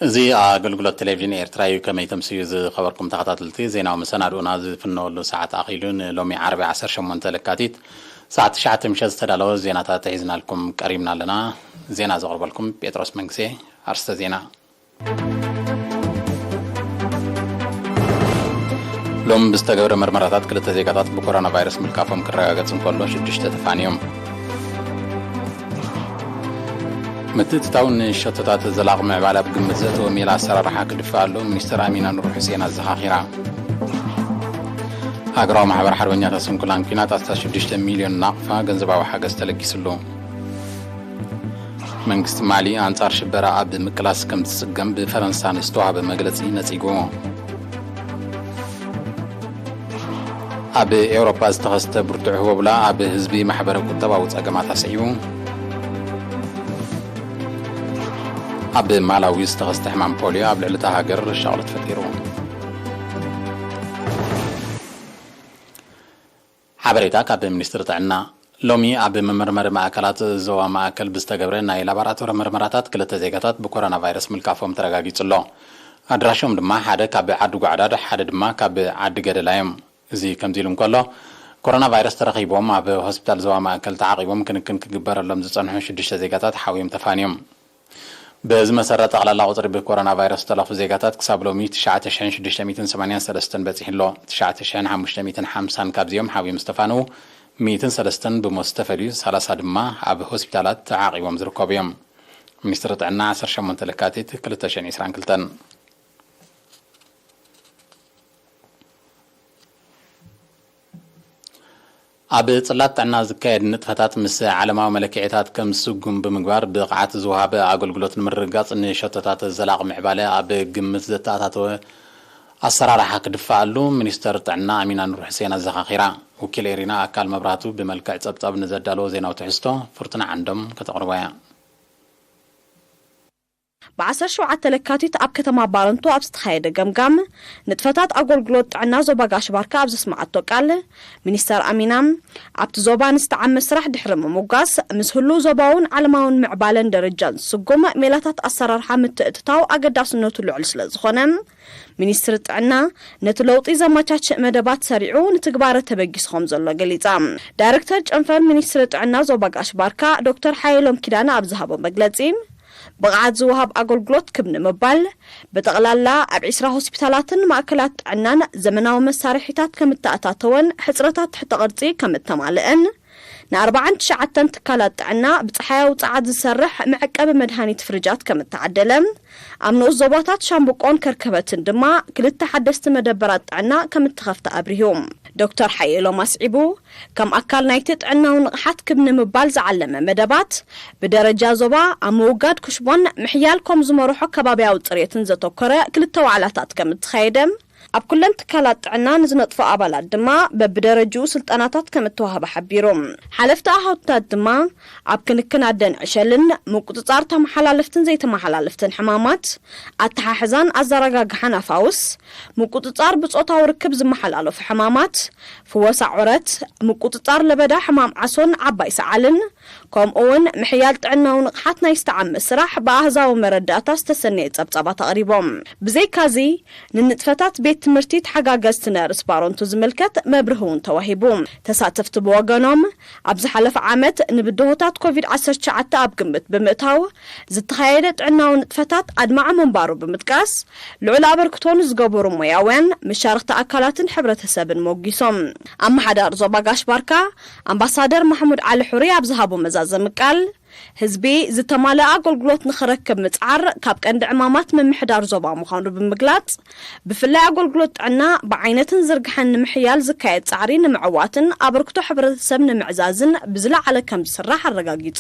እዚ ኣገልግሎት ቴሌቪዥን ኤርትራ እዩ። ከመይ ተምስዩ ዝኸበርኩም ተኸታተልቲ፣ ዜናዊ መሰናድኡና ዝፍነወሉ ሰዓት ኣኺሉ። ንሎሚ ዓርቢ ዓሰርተ ሸሞንተ ለካቲት ሰዓት ትሽዓተ ምሸት ዝተዳለወ ዜናታት ሒዝናልኩም ቀሪብና ኣለና። ዜና ዘቕርበልኩም ጴጥሮስ መንግሴ። ኣርስተ ዜና። ሎም ብዝተገብረ መርመራታት ክልተ ዜጋታት ብኮሮና ቫይረስ ምልካፎም ክረጋገጽ እንከሎ ሽዱሽተ ተፋንዮም። ምትእትታው ንሸቶታት ዘላቕ ምዕባለ ኣብ ግምት ዘእተወ ሜላ ኣሰራርሓ ክድፋእ ኣሎ፣ ሚኒስትር ኣሚና ኑር ሑሴን ኣዘኻኺራ። ሃገራዊ ማሕበር ሓርበኛታት ስንኩላን ኲናት ኣስታት ሽዱሽተ ሚልዮን ናቕፋ ገንዘባዊ ሓገዝ ተለጊስሉ። መንግስቲ ማሊ ኣንጻር ሽበራ ኣብ ምቅላስ ከም ዝጽገም ብፈረንሳ ንዝተዋህበ መግለጺ ነጺጉ። ኣብ ኤውሮፓ ዝተኸስተ ብርቱዕ ህቦብላ ኣብ ህዝቢ ማሕበረ ቁጠባዊ ጸገማት ኣስዒቡ። ኣብ ማላዊ ዝተኸስተ ሕማም ፖሊዮ ኣብ ልዕሊ እታ ሃገር ሻቕሎት ፈጢሩ። ሓበሬታ ካብ ሚኒስትሪ ጥዕና። ሎሚ ኣብ መመርመሪ ማእከላት ዞባ ማእከል ብዝተገብረ ናይ ላቦራቶሪ መርመራታት ክልተ ዜጋታት ብኮሮና ቫይረስ ምልካፎም ተረጋጊጹ ኣሎ። ኣድራሾም ድማ ሓደ ካብ ዓዲ ጓዕዳድ፣ ሓደ ድማ ካብ ዓዲ ገደላ እዮም። እዚ ከምዚ ኢሉ እንከሎ፣ ኮሮና ቫይረስ ተረኺቦም ኣብ ሆስፒታል ዞባ ማእከል ተዓቒቦም ክንክን ክግበረሎም ዝጸንሑ ሽዱሽተ ዜጋታት ሓውዮም ተፋንዮም። በዚ መሰረት፣ ጠቕላላ ቁጽሪ ብኮሮና ቫይረስ ዝተለኽፉ ዜጋታት ክሳብ ሎሚ ትሽዓተ ሽሕን ሽዱሽተ ሚእትን ሰማንያን ሰለስተን በጺሑ ኣሎ። ትሽዓተ ሽሕን ሓሙሽተ ሚእትን ሓምሳን ካብዚኦም ሓውዮም ዝተፋነዉ፣ ሚእትን ሰለስተን ብሞት ዝተፈልዩ፣ ሰላሳ ድማ ኣብ ሆስፒታላት ተዓቒቦም ዝርከቡ እዮም። ሚኒስትሪ ጥዕና፣ ዓሰርተ ሸሞንተ ለካቲት ክልተ ሽሕን ዕስራን ክልተን። ኣብ ጽላት ጥዕና ዝካየድ ንጥፈታት ምስ ዓለማዊ መለክዒታት ከም ዝስጉም ብምግባር፣ ብቕዓት ዝወሃብ ኣገልግሎት ንምርግጋጽ ንሸቶታት ዘላቒ ምዕባለ ኣብ ግምት ዘተኣታተወ ኣሰራርሓ ክድፋኣሉ ሚኒስተር ጥዕና ኣሚና ኑር ሕሴን ኣዘኻኺራ። ወኪል ኤሪና ኣካል መብራህቱ ብመልክዕ ጸብጻብ ንዘዳለዎ ዜናዊ ትሕዝቶ ፍርቱና ዓንዶም ከተቕርቦ እያ። ብ ዓሰርተ ሸውዓተ ለካቲት ኣብ ከተማ ባረንቱ ኣብ ዝተኻየደ ገምጋም፣ ንጥፈታት ኣገልግሎት ጥዕና ዞባ ጋሽ ባርካ ኣብ ዘስምዓቶ ቃል፣ ሚኒስተር ኣሚና፣ ኣብቲ ዞባ ንዝተዓመ ስራሕ ድሕሪ ምምጓስ፣ ምስ ህሉው ዞባውን ዓለማውን ምዕባለን ደረጃን ዝስጉም ሜላታት ኣሰራርሓ ምትእትታው ኣገዳስነቱ ልዑል ስለ ዝኾነ፣ ሚኒስትሪ ጥዕና ነቲ ለውጢ ዘመቻችእ መደባት ሰሪዑ ንትግባረ ተበጊሱ ከም ዘሎ ገሊጻ። ዳይረክተር ጨንፈር ሚኒስትሪ ጥዕና ዞባ ጋሽ ባርካ ዶክተር ሓየሎም ኪዳነ ኣብ ዝሃቦ መግለጺ፣ ብቕዓት ዝወሃብ ኣገልግሎት ክብ ንምባል፣ ብጠቕላላ ኣብ ዒስራ ሆስፒታላትን ማእከላት ጥዕናን ዘመናዊ መሳርሒታት ከም እተኣታተወን ሕጽረታት ትሕተ ቅርጺ ከም እተማልአን፣ ንኣርባዓን ትሽዓተን ትካላት ጥዕና ብጸሓያዊ ጸዓት ዝሰርሕ መዐቀቢ መድሃኒት ፍርጃት ከም እተዓደለ፣ ኣብ ንኡስ ዞባታት ሻምብቆን ከርከበትን ድማ ክልተ ሓደስቲ መደበራት ጥዕና ከም እተኸፍተ ኣብሪሁ። ዶክተር ሓየሎም ኣስዒቡ፣ ከም ኣካል ናይቲ ጥዕናዊ ንቕሓት ክብ ንምባል ዝዓለመ መደባት፣ ብደረጃ ዞባ ኣብ ምውጋድ ኩሽቦን ምሕያል ኮም ዝመርሖ ከባብያዊ ጽሬትን ዘተኮረ ክልተ ዋዕላታት ከም እተኻየደ፣ ኣብ ኩለን ትካላት ጥዕና ንዝነጥፉ ኣባላት ድማ በብደረጅኡ ስልጠናታት ከም እተዋህበ ሓቢሩ። ሓለፍቲ ኣሃዱታት ድማ ኣብ ክንክን ኣደን ዕሸልን፣ ምቁጽጻር ተመሓላለፍትን ዘይተመሓላለፍትን ሕማማት፣ ኣተሓሕዛን ኣዘረጋግሓን ኣፋውስ፣ ምቁጽጻር ብጾታዊ ርክብ ዝመሓላለፉ ሕማማት፣ ፍወሳ ዑረት፣ ምቁጽጻር ለበዳ ሕማም ዓሶን ዓባይ ሰዓልን፣ ከምኡ እውን ምሕያል ጥዕናዊ ንቕሓት ናይ ዝተዓመ ስራሕ ብኣሃዛዊ መረዳእታ ዝተሰነየ ጸብጻባት ኣቕሪቦም። ብዘይካዚ፣ ንንጥፈታት ቤት ትምህርቲ ተሓጋገዝቲ ነርስ ባሮንቱ ዝምልከት መብርሂ እውን ተዋሂቡ። ተሳተፍቲ ብወገኖም፣ ኣብ ዝሓለፈ ዓመት ንብድሆታት ኮቪድ ዓሰርተ ትሽዓተ ኣብ ግምት ብምእታው ዝተኻየደ ጥዕናዊ ንጥፈታት ኣድማዒ ምንባሩ ብምጥቃስ፣ ልዑል ኣበርክቶ ንዝገበሩ ሞያውያን፣ መሻርኽቲ ኣካላትን ሕብረተሰብን ሞጊሶም። ኣመሓዳሪ ዞባ ጋሽ ባርካ ኣምባሳደር ማሕሙድ ዓሊ ሑሪ ኣብ ዝሃቦ መዛዘሚ ቃል፣ ህዝቢ ዝተማልአ ኣገልግሎት ንኽረክብ ምጽዓር ካብ ቀንዲ ዕማማት ምምሕዳር ዞባ ምዃኑ ብምግላጽ፣ ብፍላይ ኣገልግሎት ጥዕና ብዓይነትን ዝርግሐን ንምሕያል ዝካየድ ጻዕሪ ንምዕዋትን ኣበርክቶ ሕብረተሰብ ንምዕዛዝን ብዝለዓለ ከም ዝስራሕ ኣረጋጊጹ።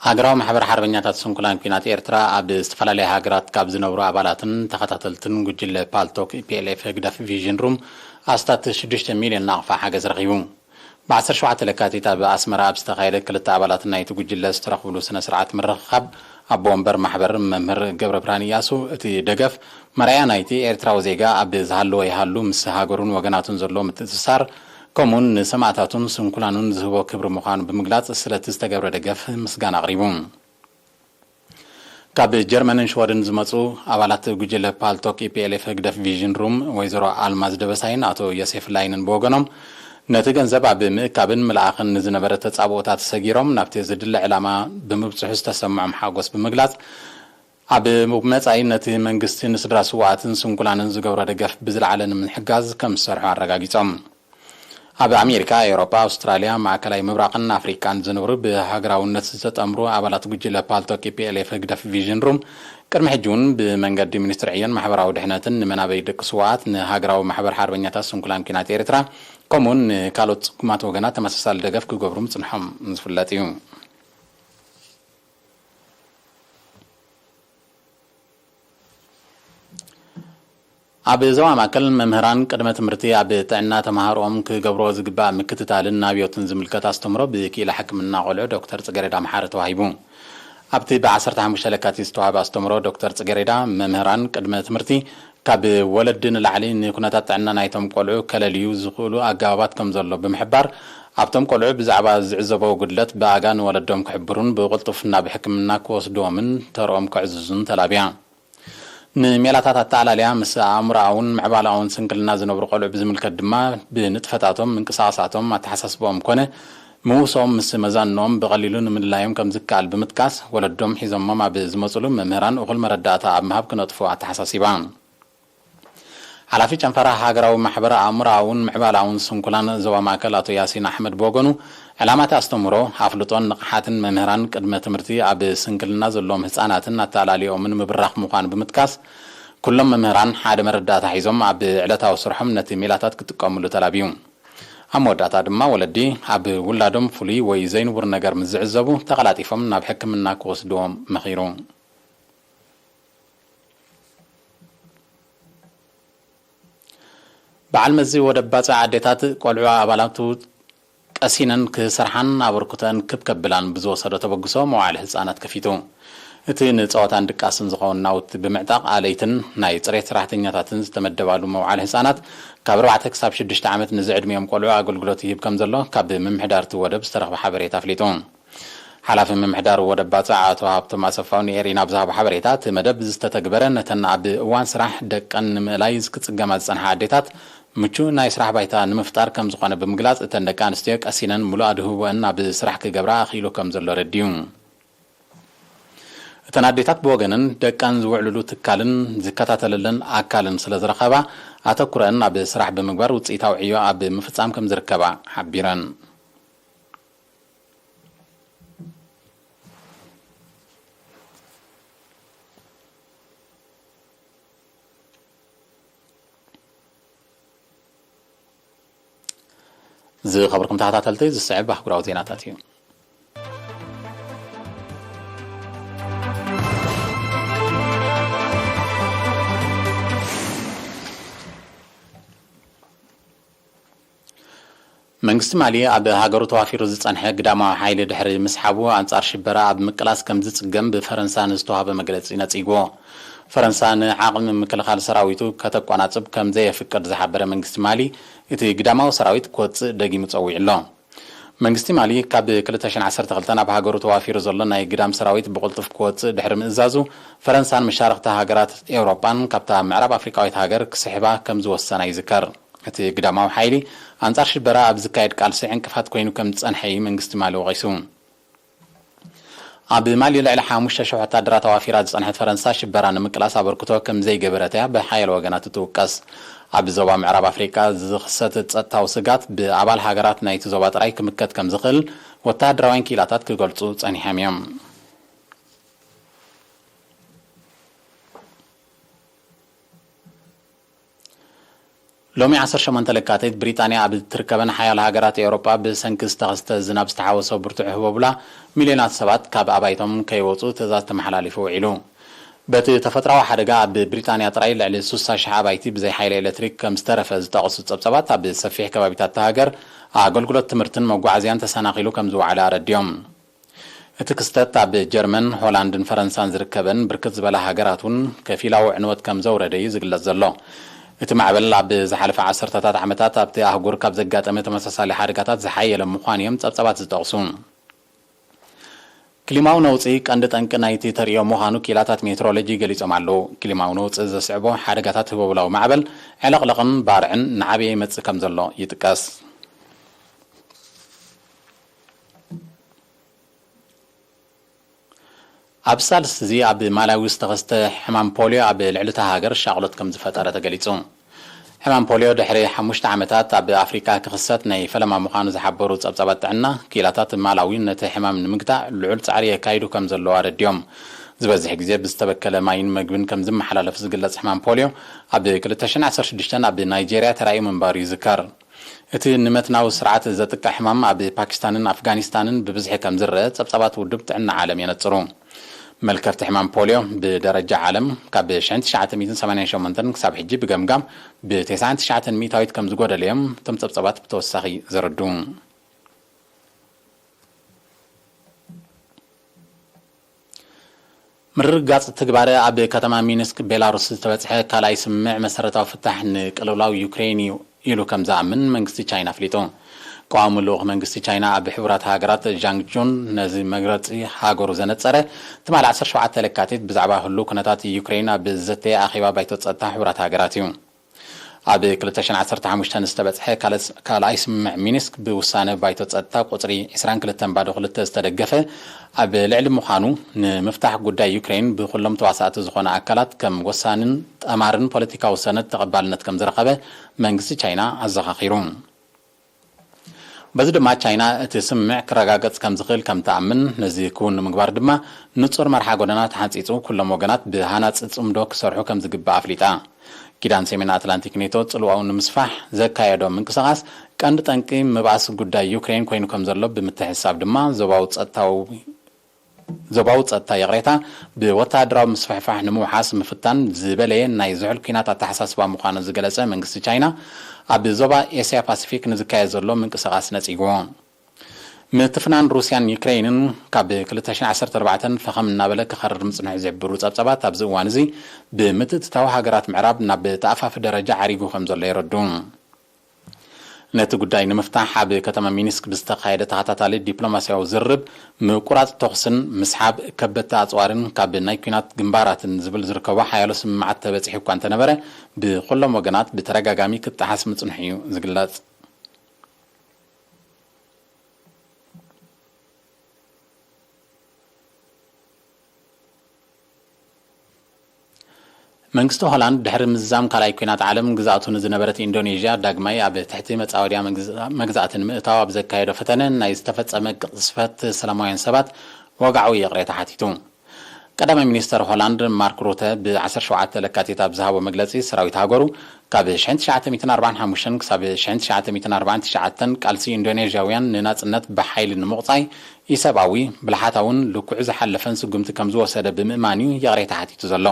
ሃገራዊ ማሕበር ሓርበኛታት ስንኩላን ኲናት ኤርትራ ኣብ ዝተፈላለያ ሃገራት ካብ ዝነብሩ ኣባላትን ተኸታተልትን ጉጅለ ፓልቶክ ፒኤልኤፍ ህግደፍ ቪዥን ሩም ኣስታት ሽዱሽተ ሚልዮን ናቕፋ ሓገዝ ረኺቡ። ብ ዓሰርተ ሸውዓተ ለካቲት ኣብ ኣስመራ ኣብ ዝተኻየደ ክልተ ኣባላት ናይቲ ጉጅለ ዝተረኽብሉ ስነ ስርዓት ምርኽኻብ ኣቦ ወንበር ማሕበር መምህር ገብረ ብርሃን እያሱ እቲ ደገፍ መርኣያ ናይቲ ኤርትራዊ ዜጋ ኣብ ዝሃለወ ይሃሉ ምስ ሃገሩን ወገናቱን ዘሎ ምትእስሳር ከምኡውን ንሰማእታቱን ስንኩላኑን ዝህቦ ክብሪ ምዃኑ ብምግላጽ፣ ስለቲ ዝተገብረ ደገፍ ምስጋና ኣቕሪቡ። ካብ ጀርመንን ሽወደን ዝመጹ ኣባላት ጉጅለ ፓልቶክ ኢ ፒ ኤል ኤፍ ህግደፍ ቪዥን ሩም፣ ወይዘሮ ኣልማዝ ደበሳይን ኣቶ ዮሴፍ ላይንን ብወገኖም፣ ነቲ ገንዘብ ኣብ ምእካብን ምልኣኽን ንዝነበረ ተጻብኦታት ሰጊሮም፣ ናብቲ ዝድለ ዕላማ ብምብጽሑ ዝተሰምዖም ሓጎስ ብምግላጽ፣ ኣብ መጻኢ ነቲ መንግስቲ ንስድራ ስውኣትን ስንኩላንን ዝገብሮ ደገፍ ብዝለዓለ ንምሕጋዝ ከም ዝሰርሑ ኣረጋጊጾም። ኣብ ኣሜሪካ፣ ኤውሮጳ፣ ኣውስትራልያ፣ ማእከላይ ምብራቕን ኣፍሪቃን ዝነብሩ ብሃገራውነት ዝተጠምሩ ኣባላት ጉጅለ ፓልቶክ ኢ ፒ ኤል ኤፍ ህግደፍ ቪዥን ሩም፣ ቅድሚ ሕጂ እውን ብመንገዲ ሚኒስትሪ ዕዮን ማሕበራዊ ድሕነትን ንመናበይ ደቂ ስውኣት፣ ንሃገራዊ ማሕበር ሓርበኛታት ስንኩላን ኲናት ኤርትራ፣ ከምኡውን ንካልኦት ጽጉማት ወገናት ተመሳሳሊ ደገፍ ክገብሩ ምጽንሖም ዝፍለጥ እዩ። ኣብ ዞባ ማእከል፣ መምህራን ቅድመ ትምህርቲ ኣብ ጥዕና ተማሃሮኦም ክገብርዎ ዝግባእ ምክትታልን ናብዮትን ዝምልከት ኣስተምህሮ ብክኢላ ሕክምና ቆልዑ ዶክተር ጽገረዳ መሓሪ ተዋሂቡ። ኣብቲ ብ ዓሰርተ ሓሙሽተ ለካቲት ዝተዋህበ ኣስተምህሮ፣ ዶክተር ጽገረዳ፣ መምህራን ቅድመ ትምህርቲ ካብ ወለዲ ንላዕሊ ንኩነታት ጥዕና ናይቶም ቆልዑ ከለልዩ ዝኽእሉ ኣገባባት ከም ዘሎ ብምሕባር፣ ኣብቶም ቆልዑ ብዛዕባ ዝዕዘበዎ ጉድለት ብኣጋ ንወለዶም ክሕብሩን ብቕልጡፍ ናብ ሕክምና ክወስድዎምን ተርኦም ከዕዝዙን ተላብያ። ንሜላታት ኣተኣላልያ ምስ ኣእምሮኣውን ምዕባለኣውን ስንክልና ዝነብሩ ቆልዑ ብዝምልከት ድማ፣ ብንጥፈታቶም፣ ምንቅስቓሳቶም፣ ኣተሓሳስባኦም ኮነ ምውሶም ምስ መዛንኦም ብቐሊሉ ንምልላዮም ከም ዝከኣል ብምጥቃስ፣ ወለዶም ሒዞሞም ኣብ ዝመጹሉ መምህራን እኹል መረዳእታ ኣብ ምሃብ ክነጥፉ ኣተሓሳሲባ። ሓላፊ ጨንፈራ ሃገራዊ ማሕበር ኣእምሮኣውን ምዕባለኣውን ስንኩላን ዞባ ማእከል ኣቶ ያሲን ኣሕመድ ብወገኑ፣ ዕላማ እቲ ኣስተምህሮ ኣፍልጦን ንቕሓትን መምህራን ቅድመ ትምህርቲ ኣብ ስንክልና ዘለዎም ህጻናትን ኣተኣላልዮኦምን ምብራኽ ምዃኑ ብምጥቃስ፣ ኩሎም መምህራን ሓደ መረዳእታ ሒዞም ኣብ ዕለታዊ ስርሖም ነቲ ሜላታት ክጥቀምሉ ተላብዩ። ኣብ መወዳእታ ድማ ወለዲ ኣብ ውላዶም ፍሉይ ወይ ዘይንቡር ነገር ምስ ዝዕዘቡ ተቐላጢፎም ናብ ሕክምና ክወስድዎም መኺሩ። በዓል መዚ ወደብ ባጽዕ ኣዴታት ቆልዑ ኣባላቱ ቀሲነን ክሰርሓን ኣበርክቶአን ክብ ከብላን ብዝወሰዶ ተበግሶ መዋዕለ ህጻናት ከፊቱ። እቲ ንጸወታን ድቃስን ዝኸውን ናውቲ ብምዕጣቕ ኣለይትን ናይ ጽሬት ሰራሕተኛታትን ዝተመደባሉ መዋዕለ ህጻናት ካብ ኣርባዕተ ክሳብ ሽዱሽተ ዓመት ንዝዕድሚኦም ቆልዑ ኣገልግሎት ይህብ ከም ዘሎ ካብ ምምሕዳር እቲ ወደብ ዝተረኽበ ሓበሬታ ኣፍሊጡ። ሓላፊ ምምሕዳር ወደብ ባጽዕ ኣቶ ሃብቶም ኣሰፋው ንኤሪና ብዝሃቦ ሓበሬታ፣ እቲ መደብ ዝተተግበረ ነተን ኣብ እዋን ስራሕ ደቀን ንምእላይ ክጽገማ ዝጸንሓ ኣዴታት ምቹእ ናይ ስራሕ ባይታ ንምፍጣር ከም ዝኾነ ብምግላጽ፣ እተን ደቂ ኣንስትዮ ቀሲነን ምሉእ ኣድህቦአን ናብ ስራሕ ክገብራ ኣኽኢሉ ከም ዘሎ ኣረዲኡ። እተን ኣዴታት ብወገነን፣ ደቀን ዝውዕልሉ ትካልን ዝከታተለለን ኣካልን ስለ ዝረኸባ፣ ኣተኩረአን ኣብ ስራሕ ብምግባር ውጽኢታዊ ዕዮ ኣብ ምፍጻም ከም ዝርከባ ሓቢረን። ዝኸበርኩም ተኸታተልቲ፣ ዝስዕብ ኣህጉራዊ ዜናታት እዩ። መንግስቲ ማሊ ኣብ ሃገሩ ተዋፊሩ ዝጸንሐ ግዳማዊ ሓይሊ ድሕሪ ምስሓቡ፣ ኣንጻር ሽበራ ኣብ ምቅላስ ከም ዝጽገም ብፈረንሳ ንዝተዋህበ መግለጺ ነጺግዎ። ፈረንሳ ንዓቕሚ ምክልኻል ሰራዊቱ ከተቋናጽብ ከም ዘየፍቅድ ዝሓበረ መንግስቲ ማሊ፣ እቲ ግዳማዊ ሰራዊት ክወጽእ ደጊሙ ጸዊዑ ኣሎ። መንግስቲ ማሊ፣ ካብ ክልተ ሽሕን ዓሰርተ ክልተን ኣብ ሃገሩ ተዋፊሩ ዘሎ ናይ ግዳም ሰራዊት ብቕልጡፍ ክወጽእ ድሕሪ ምእዛዙ፣ ፈረንሳን መሻርኽቲ ሃገራት ኤውሮጳን ካብታ ምዕራብ ኣፍሪቃዊት ሃገር ክስሕባ ከም ዝወሰና ይዝከር። እቲ ግዳማዊ ሓይሊ ኣንጻር ሽበራ ኣብ ዝካየድ ቃልሲ ዕንቅፋት ኮይኑ ከም ዝጸንሐ እዩ መንግስቲ ማሊ ወቒሱ። ኣብ ማሊ ልዕሊ ሓሙሽተ ሽሕ ወታደራት ኣዋፊራ ዝጸንሐት ፈረንሳ፣ ሽበራ ንምቅላስ ኣበርክቶ ከም ዘይገበረት እያ ብሓያሎ ወገናት እትውቀስ። ኣብ ዞባ ምዕራብ ኣፍሪቃ ዝኽሰት ጸጥታዊ ስጋት ብኣባል ሃገራት ናይቲ ዞባ ጥራይ ክምከት ከም ዝኽእል ወተሃደራውያን ክኢላታት ክገልጹ ጸኒሖም እዮም። ሎሚ ዓሰርተ ሸሞንተ ለካቲት፣ ብሪጣንያ ኣብ እትርከበን ሓያሎ ሃገራት ኤውሮጳ ብሰንኪ ዝተኸስተ ዝናብ ዝተሓወሶ ብርቱዕ ህቦብላ፣ ሚልዮናት ሰባት ካብ ኣባይቶም ከይወጹ ትእዛዝ ተመሓላሊፉ ውዒሉ። በቲ ተፈጥሮኣዊ ሓደጋ፣ ኣብ ብሪጣንያ ጥራይ ልዕሊ ስሳ ሽሕ ኣባይቲ ብዘይ ሓይሊ ኤሌክትሪክ ከም ዝተረፈ ዝጠቐሱ ጸብጸባት፣ ኣብ ሰፊሕ ከባቢታት እታ ሃገር ኣገልግሎት ትምህርትን መጓዓዝያን ተሰናኺሉ ከም ዝወዓለ ኣረዲኦም። እቲ ክስተት ኣብ ጀርመን፣ ሆላንድን ፈረንሳን ዝርከበን ብርክት ዝበላ ሃገራት እውን ከፊላዊ ዕንወት ከም ዘውረደ እዩ ዝግለጽ ዘሎ። እቲ ማዕበል ኣብ ዝሓለፈ ዓሰርተታት ዓመታት ኣብቲ ኣህጉር ካብ ዘጋጠመ ተመሳሳሊ ሓደጋታት ዝሓየለ ምዃኑ እዮም ጸብጻባት ዝጠቕሱ። ክሊማዊ ነውጺ ቀንዲ ጠንቂ ናይቲ ተርእዮ ምዃኑ ክኢላታት ሜትሮሎጂ ገሊጾም ኣለዉ። ክሊማዊ ነውጺ ዘስዕቦ ሓደጋታት ህቦብላዊ ማዕበል፣ ዕለቕለቕን ባርዕን እናዓበየ ይመጽእ ከም ዘሎ ይጥቀስ። ኣብ ሳልስቲ እዚ ኣብ ማላዊ ዝተኸስተ ሕማም ፖልዮ ኣብ ልዕሊ እታ ሃገር ሻቕሎት ከም ዝፈጠረ ተገሊጹ። ሕማም ፖልዮ ድሕሪ ሓሙሽተ ዓመታት ኣብ ኣፍሪቃ ክኽሰት ናይ ፈለማ ምዃኑ ዝሓበሩ ጸብጻባት ጥዕና፣ ክኢላታት ማላዊ ነቲ ሕማም ንምግታእ ልዑል ጻዕሪ የካይዱ ከም ዘለዉ ኣረዲኦም። ዝበዝሕ ግዜ ብዝተበከለ ማይን መግብን ከም ዝመሓላለፍ ዝግለጽ ሕማም ፖልዮ፣ ኣብ ክልተ ሽሕን ዓሰርተ ሽዱሽተን ኣብ ናይጄርያ ተራእዩ ምንባሩ ይዝከር። እቲ ንመትናዊ ስርዓት ዘጥቅዕ ሕማም ኣብ ፓኪስታንን ኣፍጋኒስታንን ብብዝሒ ከም ዝረአ ጸብጻባት ውድብ ጥዕና ዓለም የነጽሩ። መልከፍቲ ሕማም ፖልዮ ብደረጃ ዓለም ካብ ሽሕን ትሽዓተ ሚእትን ሰማንያን ሸሞንተን ክሳብ ሕጂ ብገምጋም ብተስዓን ትሽዓተን ሚእታዊት ከም ዝጎደለ እዮም እቶም ጸብጻባት ብተወሳኺ ዘረድኡ። ምርግጋጽ ትግባረ ኣብ ከተማ ሚንስክ ቤላሩስ ዝተበጽሐ ካልኣይ ስምምዕ መሰረታዊ ፍታሕ ንቅልውላው ዩክሬን እዩ ኢሉ ከም ዝኣምን መንግስቲ ቻይና ኣፍሊጡ። ቀዋሚ ልኡኽ መንግስቲ ቻይና ኣብ ሕቡራት ሃገራት ጃንግ ጁን ነዚ መግለጺ ሃገሩ ዘነጸረ ትማሊ ዓሰርተ ሸውዓተ ለካቲት ብዛዕባ ህሉው ኩነታት ዩክሬን ኣብ ዘተየ ኣኼባ ባይቶ ጸጥታ ሕቡራት ሃገራት እዩ። ኣብ ክልተ ሽሕን ዓሰርተ ሓሙሽተን ዝተበጽሐ ካልስ-፣ ካልኣይ ስምምዕ ሚኒስክ ብውሳነ ባይቶ ጸጥታ ቁጽሪ ዕስራን ክልተን ባዶ ክልተ ዝተደገፈ ኣብ ልዕሊ ምዃኑ፣ ንምፍታሕ ጉዳይ ዩክሬን ብኩሎም ተዋሳእቲ ዝኾነ ኣካላት ከም ወሳንን ጠማርን ፖለቲካዊ ሰነድ ተቐባልነት ከም ዝረኸበ መንግስቲ ቻይና ኣዘኻኺሩ። በዚ ድማ ቻይና እቲ ስምምዕ ክረጋገጽ ከም ዝኽእል ከም ትኣምን፣ ነዚ ክውን ንምግባር ድማ ንጹር መርሓ ጎደና ተሓንጺጹ፣ ኩሎም ወገናት ብሃናጺ ጽምዶ ክሰርሑ ከም ዝግባእ ኣፍሊጣ። ኪዳን ሰሜን ኣትላንቲክ ኔቶ ጽልዋኡ ንምስፋሕ ዘካየዶ ምንቅስቓስ ቀንዲ ጠንቂ ምብኣስ ጉዳይ ዩክሬን ኮይኑ ከም ዘሎ ብምትሕስሳብ ድማ ዞባዊ ጸጥታዊ ዞባዊ ጸጥታ ይቕሬታ ብወተሃደራዊ ምስፍሕፋሕ ንምውሓስ ምፍታን ዝበለየ ናይ ዝሑል ኲናት ኣተሓሳስባ ምዃኑ ዝገለጸ መንግስቲ ቻይና፣ ኣብ ዞባ ኤስያ ፓሲፊክ ንዝካየድ ዘሎ ምንቅስቓስ ነጺግዎ። ምትፍናን ሩስያን ዩክሬንን ካብ ክልተ ሽሕን ዓሰርተ ኣርባዕተን ፈኸም እናበለ ክኸርር ምጽንሑ ዝሕብሩ ጸብጻባት፣ ኣብዚ እዋን እዚ ብምትእትታው ሃገራት ምዕራብ ናብ ተኣፋፊ ደረጃ ዓሪጉ ከም ዘሎ የረዱ። ነቲ ጉዳይ ንምፍታሕ ኣብ ከተማ ሚኒስክ ብዝተኻየደ ተኸታታሊ ዲፕሎማስያዊ ዝርርብ፣ ምቁራጽ ተኹስን ምስሓብ ከበድቲ ኣጽዋርን ካብ ናይ ኲናት ግንባራትን ዝብል ዝርከቦ ሓያሎ ስምምዓት ተበጺሑ እኳ እንተነበረ፣ ብኹሎም ወገናት ብተደጋጋሚ ክጠሓስ ምጽንሑ እዩ ዝግለጽ። መንግስቲ ሆላንድ ድሕሪ ምዝዛም ካልኣይ ኲናት ዓለም ግዝኣቱ ንዝነበረት ኢንዶኔዥያ ዳግማይ ኣብ ትሕቲ መጻወድያ መግዝ-፣ መግዛእቲ ንምእታው ኣብ ዘካየዶ ፈተነ ናይ ዝተፈጸመ ቅዝፈት ሰላማውያን ሰባት ወግዓዊ ይቕሬታ ሓቲቱ። ቀዳማይ ሚኒስተር ሆላንድ ማርክ ሩተ ብ ዓሰርተ ሸውዓተ ለካቲት ኣብ ዝሃቦ መግለጺ፣ ሰራዊት ሃገሩ ካብ ሽሕን ትሽዓተ ሚእትን ኣርባዓን ሓሙሽተን ክሳብ ሽሕን ትሽዓተ ሚእትን ኣርባዓን ትሽዓተን ቃልሲ ኢንዶኔዥያውያን ንናጽነት ብሓይሊ ንምቑጻይ ኢሰብኣዊ፣ ብልሓታውን ልክዑ ዝሓለፈን ስጉምቲ ከም ዝወሰደ ብምእማን እዩ ይቕሬታ ሓቲቱ ዘሎ።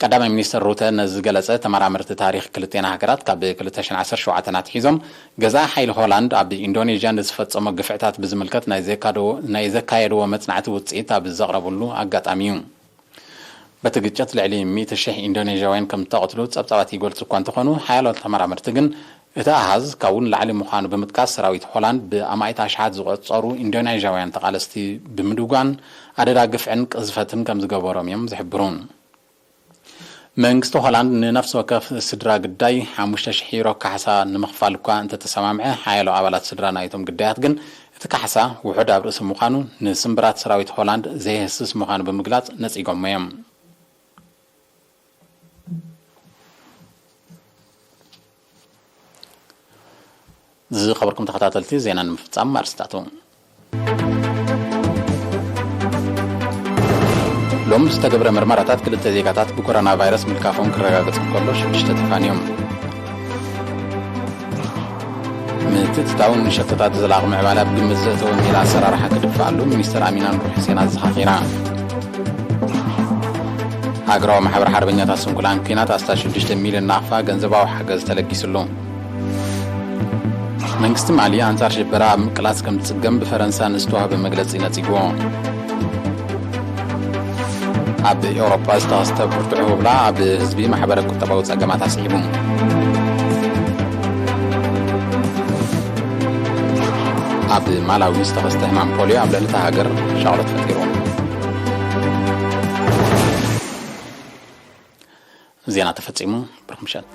ቀዳማይ ሚኒስተር ሩተ ነዚ ዝገለጸ፣ ተመራመርቲ ታሪኽ ክልቴና ሃገራት ካብ ክልተ ሽሕን ዓሰርተ ሸውዓተን ኣትሒዞም ገዛኢ ሓይሊ ሆላንድ ኣብ ኢንዶኔዥያ ንዝፈጸሞ ግፍዕታት ብዝምልከት ናይ ዘካደዎ-፣ ናይ ዘካየድዎ መጽናዕቲ ውጽኢት ኣብ ዘቕረብሉ ኣጋጣሚ እዩ። በቲ ግጭት ልዕሊ ሚእቲ ሽሕ ኢንዶኔዥያውያን ከም እተቐትሉ ጸብጻባት ይገልጹ እኳ እንተኾኑ፣ ሓያሎ ተመራመርቲ ግን እቲ ኣሃዝ ካብኡ ንላዕሊ ምዃኑ ብምጥቃስ፣ ሰራዊት ሆላንድ ብኣማኢት ኣሽሓት ዝቖጸሩ ኢንዶኔዥያውያን ተቓለስቲ ብምድጓን ኣደዳ ግፍዕን ቅዝፈትን ከም ዝገበሮም እዮም ዝሕብሩ። መንግስቲ ሆላንድ ንነፍሲ ወከፍ ስድራ ግዳይ ሓሙሽተ ሽሕ ዩሮ ካሕሳ ንምኽፋል እኳ እንተተሰማምዐ፣ ሓያሎ ኣባላት ስድራ ናይቶም ግዳያት ግን እቲ ካሕሳ ውሑድ ኣብ ርእሲ ምዃኑ፣ ንስምብራት ሰራዊት ሆላንድ ዘየህስስ ምዃኑ ብምግላጽ ነጺጎሞ እዮም። ዝኸበርኩም ተኸታተልቲ፣ ዜና ንምፍጻም ኣርስታቱ። ሎም ዝተገብረ ምርመራታት ክልተ ዜጋታት ብኮሮና ቫይረስ ምልካፎም ክረጋገጽ እንከሎ፣ ሽዱሽተ ተፋንዮም። ምትእትታውን ንሸቶታት ዘላቒ ምዕባለ ኣብ ግምት ዘእተወ ሜላ ኣሰራርሓ ክድፋኣሉ ሚኒስተር ኣሚና ኑር ሕሴን ኣዘኻኺራ። ሃገራዊ ማሕበር ሓርበኛታት ስንኩላን ኲናት ኣስታት ሽዱሽተ ሚልዮን ናቕፋ ገንዘባዊ ሓገዝ ተለጊስሉ። መንግስቲ ማሊ ኣንጻር ሽበራ ኣብ ምቅላስ ከም ዝጽገም ብፈረንሳ ንዝተዋህበ መግለጺ ነጺግዎ። ኣብ ኤውሮጳ ዝተኸስተ ብርቱዕ ህውብላ ኣብ ህዝቢ ማሕበረ ቁጠባዊ ጸገማት ኣስዒቡ። ኣብ ማላዊ ዝተኸስተ ሕማም ፖሊዮ ኣብ ልዕሊ እታ ሃገር ሻቕሎት ፈጢሩ። ዜና ተፈጺሙ። ብሩኽ ምሸት።